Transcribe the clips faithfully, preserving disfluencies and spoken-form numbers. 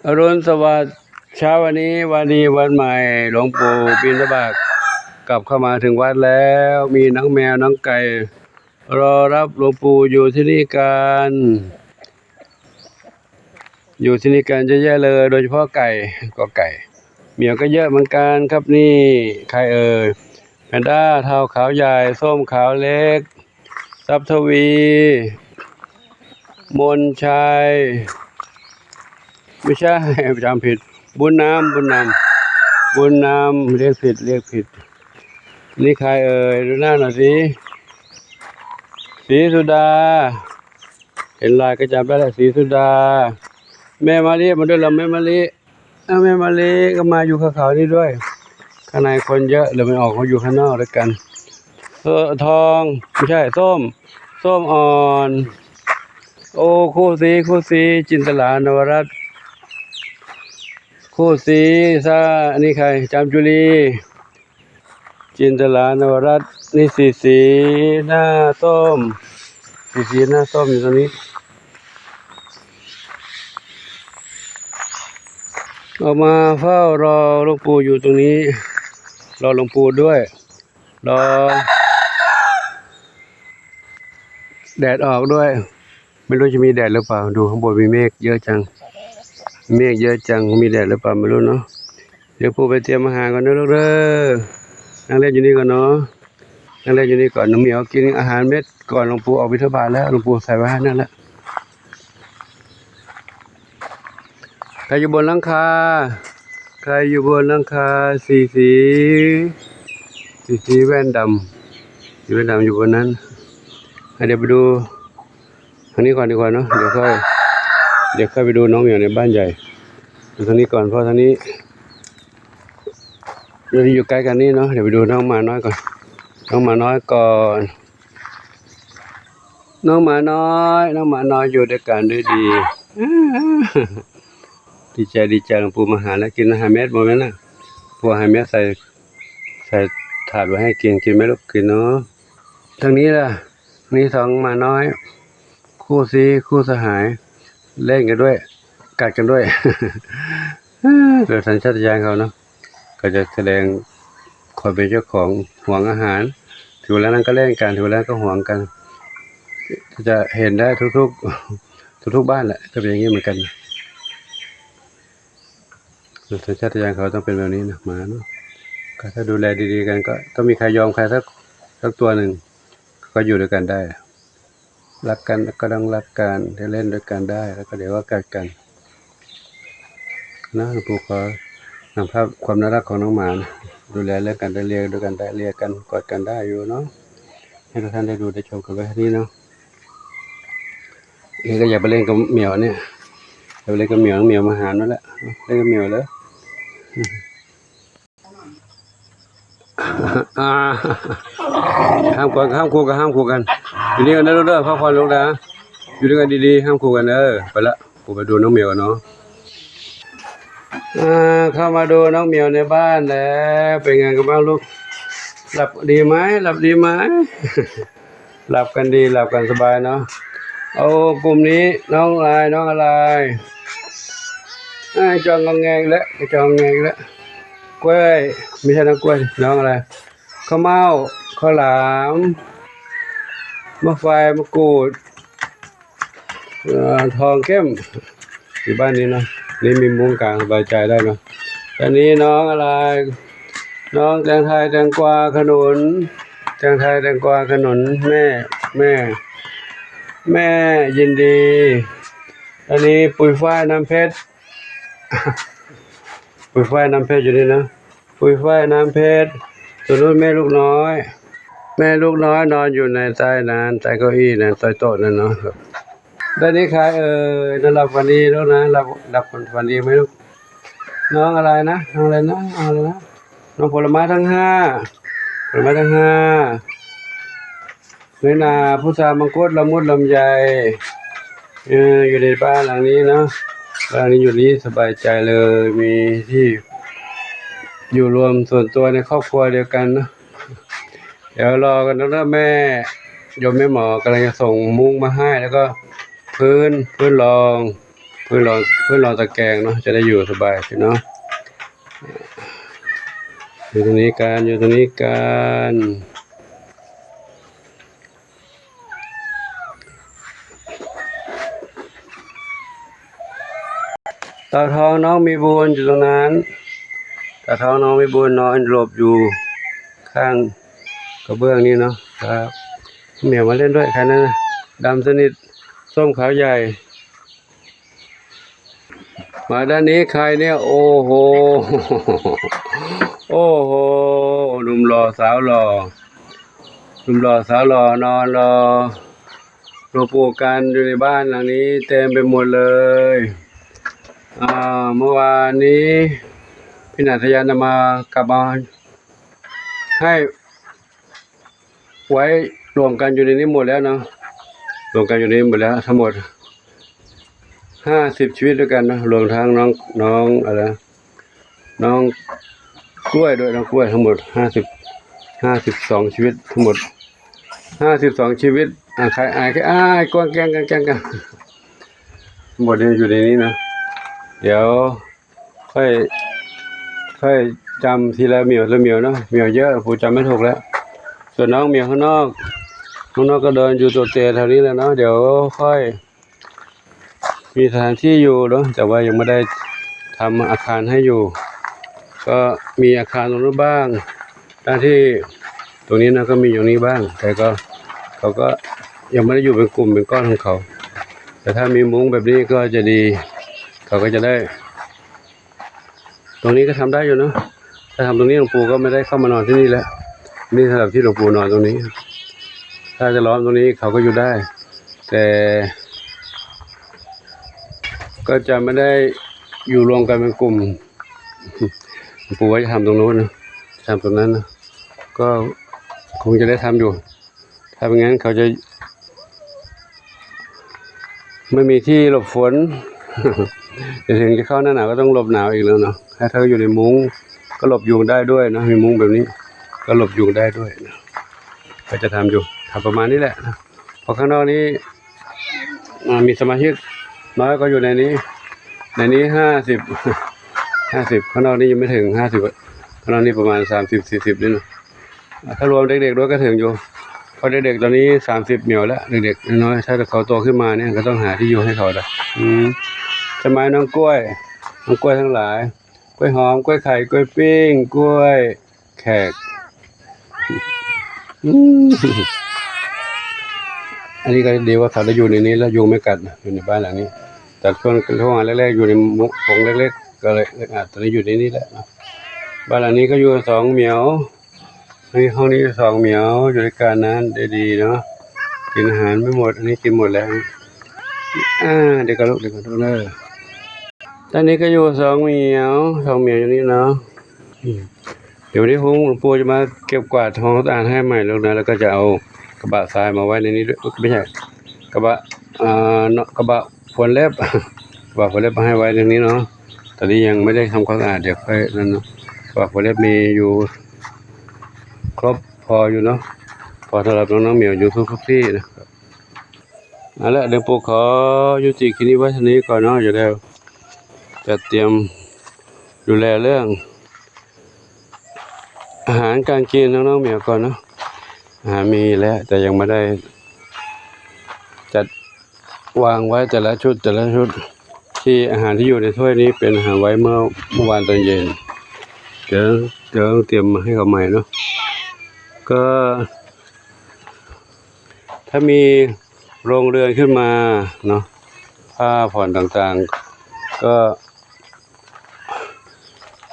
อรุณสวัสดิ์ เช้าวันนี้ วันดีวันใหม่ หลวงปู่บิณฑบาตกลับเข้ามาถึงวัดแล้ว มีน้องแมวน้องไก่ รอรับหลวงปู่อยู่ที่นี่กัน อยู่ที่นี่กันเยอะแยะเลย โดยเฉพาะไก่ ก็ไก่ เหมียวก็เยอะเหมือนกันครับนี่ ใครเอ่ย แพนด้า เทาขาวใหญ่ ส้มขาวเล็ก ทรัพย์ทวี มนชัย ไม่ใช่ จำผิด บุญนำ บุญนำ บุญนำ เรียกผิด เรียกผิด นี่ใครเอ่ย ดูหน้าหน่อยสิ ศรีสุดา เห็นลายก็จำได้แหละ ศรีสุดา แม่มะลิมาด้วยเหรอ แม่มะลิ อ้าว แม่มะลิก็มาอยู่กับเขานี่ด้วย ข้างในคนเยอะเลย มันออกมาอยู่ข้างนอกด้วยกัน เออ ทอง ไม่ใช่ ส้ม ส้มอ่อน โอ้ คู่สี คู่สี จินตลา นวรัตน์ คู่สี ซา อันนี้ใคร จามจุลี จินตลา นวรัตน์ นี่สีสี หน้าส้ม สีสี หน้าส้มอยู่ตรงนี้ ออกมาเฝ้ารอหลวงปู่อยู่ตรงนี้ รอหลวงปู่ด้วย รอ แดดออกด้วย ไม่รู้จะมีแดดหรือเปล่า ดูข้างบนมีเมฆเยอะจัง เมฆเยอะจัง มีแดดหรือเปล่าไม่รู้เนาะ เดี๋ยวปู่ไปเตรียมอาหารก่อนนะลูกเด้อ นั่งเล่นอยู่นี่ก่อนเนาะ นั่งเล่นอยู่นี่ก่อน น้องเหมียวกินอาหารเม็ดก่อนหลวงปู่ออกบิณฑบาตแล้ว หลวงปู่ใส่ไว้ให้นั่นแหละ ใครอยู่บนหลังคา ใครอยู่บนหลังคา สีสี สีสีแว่นดำ สีแว่นดำอยู่บนนั้น อ่ะ เดี๋ยวไปดูทางนี้ก่อนดีกว่าเนาะ เดี๋ยวค่อย เดี๋ยวค่อยไปดูน้องเหมียวในบ้านใหญ่ ดูทางนี้ก่อน เพราะทางนี้ เราอยู่ใกล้กันนี่เนาะ เดี๋ยวไปดูน้องหมาน้อยก่อน น้องหมาน้อยก่อน น้องหมาน้อย น้องหมาน้อยอยู่ด้วยกันด้วยดี ดีใจ ดีใจ หลวงปู่มาหาแล้ว กินอาหารเม็ดหมดไหมนะ ปู่ให้เม็ดใส่ ใส่ถาดไว้ให้กิน กินไหมลูก กินเนาะ ทางนี้ล่ะ มีสองหมาน้อย คู่ซี้ คู่สหาย เล่นกันด้วย กัดกันด้วย โดยสัญชาตญาณเขาเนาะ ก็จะแสดงความเป็นเจ้าของ หวงอาหาร ถึงเวลานั้นก็เล่นกัน ถึงเวลานั้นก็หวงกัน จะเห็นได้ทุกๆ ทุกๆบ้านแหละ ก็เป็นอย่างนี้เหมือนกัน โดยสัญชาตญาณเขาต้องเป็นแบบนี้นะ หมาเนาะ ก็ถ้าดูแลดีๆกัน ก็ต้องมีใครยอมใครสัก สักตัวหนึ่ง ก็อยู่ด้วยกันได้ รักกันก็ต้องรักกัน ได้เล่นด้วยกันได้ แล้วก็เดี๋ยวก็กัดกัน นะ หลวงปู่ขอนำภาพความน่ารักของน้องหมานะ ดูแลเรื่องกันได้ เลียด้วยกันได้ เลียกัน กอดกันได้อยู่เนาะ ให้ทุกท่านได้ดูได้ชมกันไว้แค่นี้เนาะ นี่ก็อย่าไปเล่นกับเหมียวเนี่ย อย่าไปเล่นกับเหมียว เหมียวมาหานั่นแหละ เล่นกับเหมียวเลย อ่า ห้ามกวน ห้ามคู่กัน ห้ามคู่กัน อยู่นี่กันนะลูกเด้อ พักผ่อนลูกนะ อยู่ด้วยกันดีๆ ห้ามคู่กันเด้อ ไปละ กูไปดูน้องเหมียวกันเนาะ อ่า เข้ามาดูน้องเหมียวในบ้านแล้ว เป็นไงกันบ้างลูก หลับดีไหม หลับดีไหม หลับกันดี หลับกันสบายเนาะ เอากลุ่มนี้ น้องอะไร น้องอะไร อ่า จองงองแงงแล้ว จองงองแงงแล้ว กล้วย ไม่ใช่น้องกล้วย น้องอะไร ข้าวเม่า ข้าวหลาม มะไฟ มะกรูด เอ่อ ทองเข้ม อยู่บ้านนี้เนาะ นี่มีมุ้งกางสบายใจได้เนาะ อันนี้น้องอะไร น้องแตงไทย แตงกวา ขนุน แตงไทย แตงกวา ขนุน แม่ แม่ แม่ยินดี อันนี้ปุยฝ้าย น้ำเพชร ปุยฝ้าย น้ำเพชรอยู่นี่นะ ปุยฝ้าย น้ำเพชร ส่วนนู้นแม่ลูกน้อย แม่ลูกน้อยนอนอยู่ในใต้นั้น ใต้เก้าอี้นั้น ใต้โต๊ะนั้นเนาะ ด้านนี้ใครเอ่ย นอนหลับฝันดีลูกนะ หลับ หลับฝันดีไหมลูก น้องอะไรนะ น้องอะไรนะ น้องอะไรนะ น้องผลไม้ทั้งห้า ผลไม้ทั้งห้า น้อยนา พุทรา มังคุด ละมุด ลำไย เออ อยู่ในบ้านหลังนี้เนาะ บ้านนี้อยู่นี้สบายใจเลย มีที่อยู่รวมส่วนตัวในครอบครัวเดียวกันเนาะ เดี๋ยวรอกันนะ แม่ โยมแม่หมอกำลังจะส่งมุ้งมาให้ แล้วก็พื้น พื้นรอง พื่อรอเพื่อรอตะแกรงเนาะ จะได้อยู่สบายขึ้นเนาะ อยู่ตรงนี้กัน อยู่ตรงนี้กัน เต่าทองน้องมีบุญอยู่ตรงนั้น เต่าทองน้องมีบุญนอนหลบอยู่ข้างกระเบื้องนี่เนาะ ครับ เหมียวมาเล่นด้วย ใครนั่นนะ ดำสนิท ส้มขาวใหญ่ มาด้านนี้ใครเนี่ย โอ้โห โอ้โห หนุ่มหล่อสาวหล่อ หนุ่มหล่อสาวหล่อนอนรอหลวงปู่กันอยู่ในบ้านหลังนี้เต็มไปหมดเลย อ่า เมื่อวานนี้พี่นัทยานำมากลับมาให้ไว้รวมกันอยู่ในนี้หมดแล้วเนาะ รวมกันอยู่ในนี้หมดแล้วทั้งหมดห้าสิบชีวิตด้วยกันนะ รวมทั้งน้อง น้องอะไรนะ น้องกล้วยด้วย น้องกล้วยทั้งหมดห้าสิบ ห้าสิบสองชีวิตทั้งหมด ห้าสิบสองชีวิต อ่ะ ใครอาย ใครอาย กว้างแกล้งกัน แกล้งกัน ทั้งหมดเนี่ยอยู่ในนี้นะ เดี๋ยวค่อย ค่อยจำทีละเหมียวละเหมียวเนาะ เหมียวเยอะ ปู่จำไม่ถูกแล้ว ส่วนน้องเหมียวข้างนอก ข้างนอกก็เดินอยู่ตัวเตะแถวนี้แหละเนาะ เดี๋ยวค่อย มีสถานที่อยู่เนาะ แต่ว่ายังไม่ได้ทำอาคารให้อยู่ ก็มีอาคารตรงนู้นบ้าง ด้านที่ตรงนี้นะ ก็มีอย่างนี้บ้าง แต่ก็ เขาก็ยังไม่ได้อยู่เป็นกลุ่มเป็นก้อนของเขา แต่ถ้ามีมุ้งแบบนี้ก็จะดี เขาก็จะได้ ตรงนี้ก็ทำได้อยู่เนาะ ถ้าทำตรงนี้หลวงปู่ก็ไม่ได้เข้ามานอนที่นี่แล้ว นี่สำหรับที่หลวงปู่นอนตรงนี้ ถ้าจะล้อมตรงนี้เขาก็อยู่ได้ แต่ ก็จะไม่ได้อยู่รวมกันเป็นกลุ่ม หลวงปู่ว่าจะทำตรงนู้นนะ ทำตรงนั้นนะ ก็คงจะได้ทำอยู่ ถ้าเป็นงั้นเขาจะ ไม่มีที่หลบฝน เดี๋ยวถึงจะเข้าหน้าหนาวก็ต้องหลบหนาวอีกแล้วเนาะ ถ้าเขาอยู่ในมุ้งก็หลบยุงได้ด้วยนะ มีมุ้งแบบนี้ ก็หลบยุงได้ด้วยนะ ก็จะทำอยู่ ทำประมาณนี้แหละนะ เพราะข้างนอกนี้ อ่า มีสมาชิกน้อยก็อยู่ในนี้ ในนี้ห้าสิบ ห้าสิบ ข้างนอกนี้ยังไม่ถึงห้าสิบอะ ข้างนอกนี้ประมาณสามสิบ สี่สิบนี่นะ อ่า ถ้ารวมเด็กๆด้วยก็ถึงอยู่ เพราะเด็กๆตอนนี้สามสิบเหมียวแล้ว เด็กๆน้อยๆ ถ้าเขาโตขึ้นมาเนี่ยก็ต้องหาที่อยู่ให้เขาละ อืม ใช่ไหมน้องกล้วย น้องกล้วยทั้งหลาย กล้วยหอม กล้วยไข่ กล้วยปิ้ง กล้วยแขก อืม อันนี้ก็ดีว่าเขาได้อยู่ในนี้แล้วยุงไม่กัดนะ อยู่ในบ้านหลังนี้ แต่ช่วง ช่วงแรกๆอยู่ในมุ้งเล็กๆ ก็เลยอึดอัด ตอนนี้อยู่ในนี้แหละนะ บ้านหลังนี้ก็อยู่สองเหมียว นี่ห้องนี้อยู่สองเหมียว อยู่ด้วยกันนั้นได้ดีเนาะ กินอาหารไม่หมด อันนี้กินหมดแล้ว อ่า เดี๋ยวก็ลูก เดี๋ยวก็ลูกเด้อ ตอนนี้ก็อยู่สองเหมียว สองเหมียวอยู่นี่เนาะ อืม เดี๋ยววันนี้หลวงปู่จะมาเก็บกวาดทำความสะอาดให้ใหม่แล้วนะ แล้วก็จะเอากระบะทรายมาไว้ในนี้ด้วย ไม่ใช่ กระบะ อ่า เนาะ กระบะขนเล็บ กระบะขนเล็บมาให้ไว้ในนี้เนาะ ตอนนี้ยังไม่ได้ทำความสะอาด เดี๋ยวค่อยนั่นเนาะ กระบะขนเล็บมีอยู่ ครบพออยู่เนาะ พอสำหรับน้องๆเหมียวอยู่ทุกๆที่นะครับ เอาละ เดี๋ยวปู่ขอยุติคลิปนี้ไว้เท่านี้ก่อนเนาะ เดี๋ยวเราจะเตรียมดูแลเรื่อง อาหารการกินน้องๆเหมียวก่อนเนาะ อาหารมีแล้ว แต่ยังไม่ได้จัดวางไว้แต่ละชุด แต่ละชุด ที่อาหารที่อยู่ในถ้วยนี้เป็นอาหารไว้เมื่อ เมื่อวานตอนเย็น เดี๋ยว เดี๋ยวต้องเตรียมมาให้เขาใหม่เนาะ ก็ ถ้ามีโรงเรือนขึ้นมาเนาะ ผ้าผ่อนต่างๆ ก็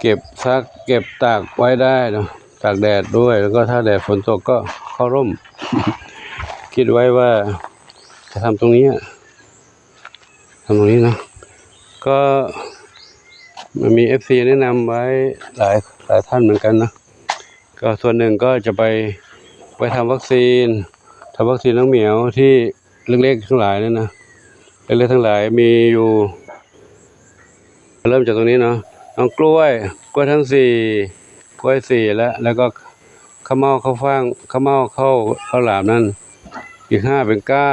เก็บซักเก็บตากไว้ได้เนาะ ตากแดดด้วย แล้วก็ถ้าแดดฝนตกก็เข้าร่ม คิดไว้ว่าจะทำตรงนี้อะ ทำตรงนี้เนาะ ก็มันมีเอฟซีแนะนำไว้หลาย หลายท่านเหมือนกันนะ ก็ส่วนหนึ่งก็จะไป ไว้ทำวัคซีน ทำวัคซีนน้องเหมียวที่เล็กๆทั้งหลายนั่นนะ เล็กๆทั้งหลายมีอยู่ เริ่มจากตรงนี้เนาะ น้องกล้วย กล้วยทั้งสี่ กล้วยสี่แล้ว แล้วก็ข้าวเม่าข้าวฟ่าง ข้าวเม่าข้าว ข้าวหลามนั่น อีกห้าเป็นเก้า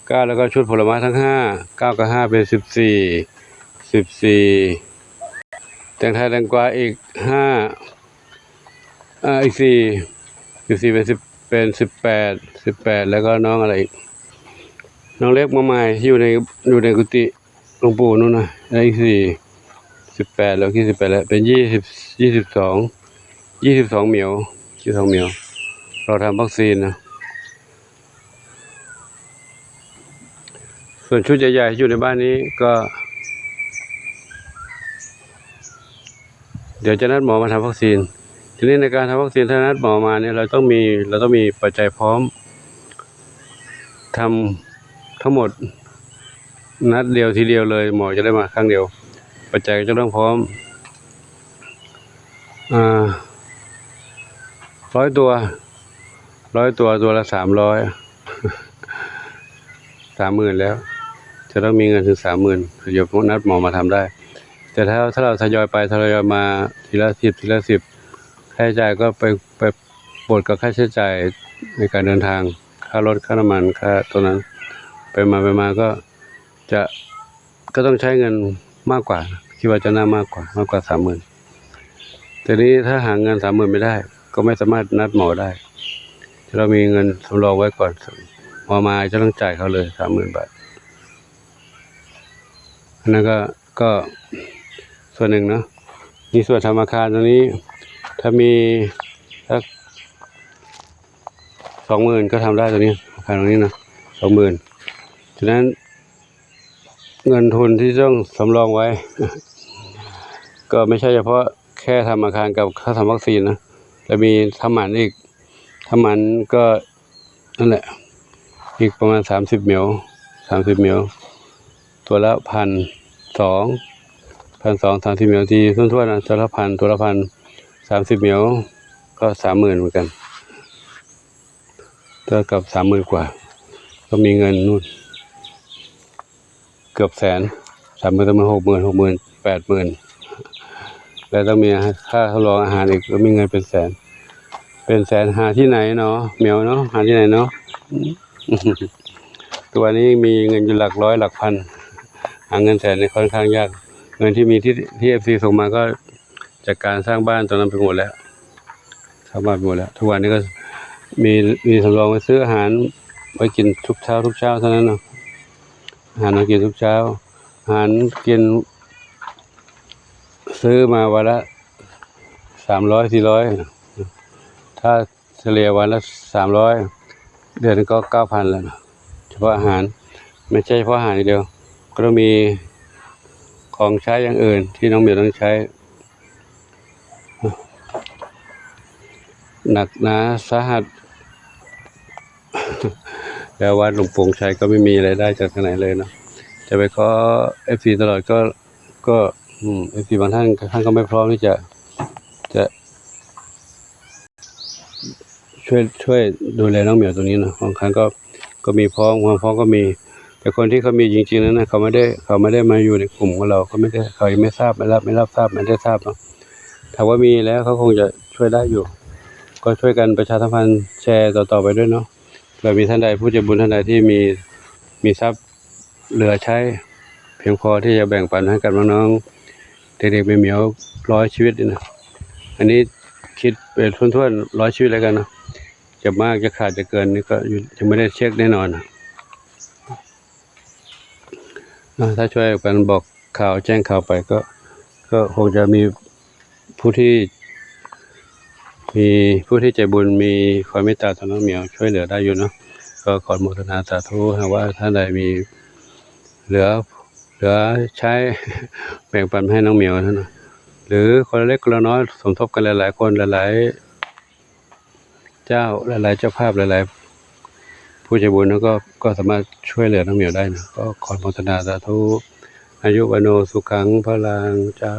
เก้า แล้วก็ชุดผลไม้ทั้งห้า เก้ากับห้าเป็นสิบสี่ สิบสี่ แตงไทยแตงกวาอีกห้า อ่า อีกสี่ สิบสี่ เป็นสิบ เป็นสิบแปด สิบแปด แล้วก็น้องอะไรอีก น้องเล็กมาใหม่ที่อยู่ใน อยู่ในกุฏิหลวงปู่นู่นนะ แล้วอีกสี่ สิบแปด แล้ว ยี่สิบแปด แล้ว เป็น ยี่สิบ ยี่สิบสอง ยี่สิบสอง เหมียว ยี่สิบสอง เหมียว เราทำวัคซีนนะ ส่วนชุดใหญ่ๆอยู่ในบ้านนี้ก็ เดี๋ยวจะนัดหมอมาทำวัคซีน ทีนี้ในการทำวัคซีน ถ้านัดหมอมาเนี่ย เราต้องมี เราต้องมีปัจจัยพร้อมทำทั้งหมด นัดเดียวทีเดียวเลย หมอจะได้มาครั้งเดียว ปัจจัยก็จะต้องพร้อม อ่า ร้อย ตัว ร้อย ตัว ตัวละ สามร้อย สามหมื่น แล้ว จะต้องมีเงินถึง สามหมื่น เดี๋ยวนัดหมอมาทำได้ แต่ถ้า ถ้าเราทยอยไป ทยอยมาทีละสิบ ทีละสิบ ค่าใช้จ่ายก็ไป ไปบวกกับค่าใช้จ่ายในการเดินทาง ค่ารถ ค่าน้ำมัน ค่าตัวนั้น ไปมา ไปมาก็จะ ก็ต้องใช้เงินมากกว่า คิดว่าจะน่ามากกว่า มากกว่า สามหมื่น ทีนี้ถ้าหาเงิน สามหมื่น ไม่ได้ ก็ไม่สามารถนัดหมอได้ จะต้องมีเงินสำรองไว้ก่อน หมอมาจะต้องจ่ายเขาเลย สามหมื่น บาท อันนั้นก็ ก็ส่วนหนึ่งเนาะ มีส่วนทำอาคารตรงนี้ ถ้ามีสัก สองหมื่น ก็ทำได้ตรงนี้ อาคารตรงนี้นะ สองหมื่น ฉะนั้นเงินทุนที่ต้องสำรองไว้ ก็ไม่ใช่เฉพาะแค่ทำอาคารกับค่าทำวัคซีนนะ แล้วมีทำหมันอีก ทำหมันก็นั่นแหละ อีกประมาณ สามสิบ เหมียว สามสิบ เหมียว ตัวละ พันสอง พันสอง สามสิบ เหมียว ตีถ้วนๆนะ ตัวละ พัน ตัวละ พัน สามสิบ เหมียว ก็ สามหมื่น เหมือนกัน เท่ากับ สามหมื่น กว่า ก็มีเงินนู่น เกือบแสน สามหมื่น สามหมื่น หกหมื่น หกหมื่น แปดหมื่น แล้วต้องมีค่าสำรองอาหารอีก ก็มีเงินเป็นแสน เป็นแสนหาที่ไหนเนาะ เหมียวเนาะ หาที่ไหนเนาะ ทุกวันนี้มีเงินอยู่หลักร้อยหลักพัน หาเงินแสนนี่ค่อนข้างยาก เงินที่มีที่ ที่ เอฟซี ส่งมาก็จัดการสร้างบ้านตรงนั้นไปหมดแล้ว สร้างบ้านไปหมดแล้ว ทุกวันนี้ก็มี มีสำรองไว้ซื้ออาหารไว้กินทุกเช้า ทุกเช้าเท่านั้นเนาะ อาหารไว้กินทุกเช้า อาหารกิน ซื้อมาวันละ สามร้อย สี่ร้อย ถ้าเฉลี่ยวันละ สามร้อย เดือนหนึ่งก็ เก้าพัน แล้วนะ เฉพาะอาหาร ไม่ใช่เฉพาะอาหารอย่างเดียว ก็ต้องมีของใช้อย่างอื่นที่น้องเหมียวต้องใช้ หนักหนาสาหัส แล้ววัดหลวงปู่ชัยก็ไม่มีรายได้จากทางไหนเลยเนาะ จะไปขอ เอฟซี ตลอดก็ ก็ อืม เอฟซี บางท่าน ท่านก็ไม่พร้อมที่จะ จะ ช่วย ช่วยดูแลน้องเหมียวตรงนี้เนาะ บางครั้งก็ ก็มีพร้อม บางพร้อมก็มี แต่คนที่เขามีจริงๆนั้นนะ เขาไม่ได้ เขาไม่ได้มาอยู่ในกลุ่มของเรา เขาไม่ได้ เขายังไม่ทราบ ไม่รับ ไม่รับทราบ ไม่ได้ทราบเนาะ ถ้าว่ามีแล้วเขาคงจะช่วยได้อยู่ ก็ช่วยกันประชาสัมพันธ์แชร์ต่อๆไปด้วยเนาะ เผื่อมีท่านใด ผู้ใจบุญท่านใดที่มี มีทรัพย์เหลือใช้ เพียงพอที่จะแบ่งปันให้กับน้องๆ เด็กๆ เหมียวๆ ร้อยชีวิตนี่นะ อันนี้คิดเป็นถ้วนๆ ร้อยชีวิตแล้วกันเนาะ จะมากจะขาดจะเกินนี่ก็อยู่ ยังไม่ได้เช็คแน่นอนนะ อ่า ถ้าช่วยกันบอกข่าวแจ้งข่าวไปก็ ก็คงจะมีผู้ที่ มีผู้ที่ใจบุญ มีความเมตตาต่อน้องเหมียวช่วยเหลือได้อยู่เนาะ ก็ขออนุโมทนาสาธุ หากว่าท่านใดมีเหลือ เหลือใช้ แบ่งปันให้น้องเหมียวนะ หรือคนละเล็กคนละน้อยสมทบกันหลายๆ คนหลายๆ เจ้า หลายๆ เจ้าภาพหลายๆ ผู้ใจบุญแล้วก็ ก็สามารถช่วยเหลือน้องเหมียวได้นะ ก็ขออนุโมทนาสาธุ อายุวัณโณสุขังพลังเจ้า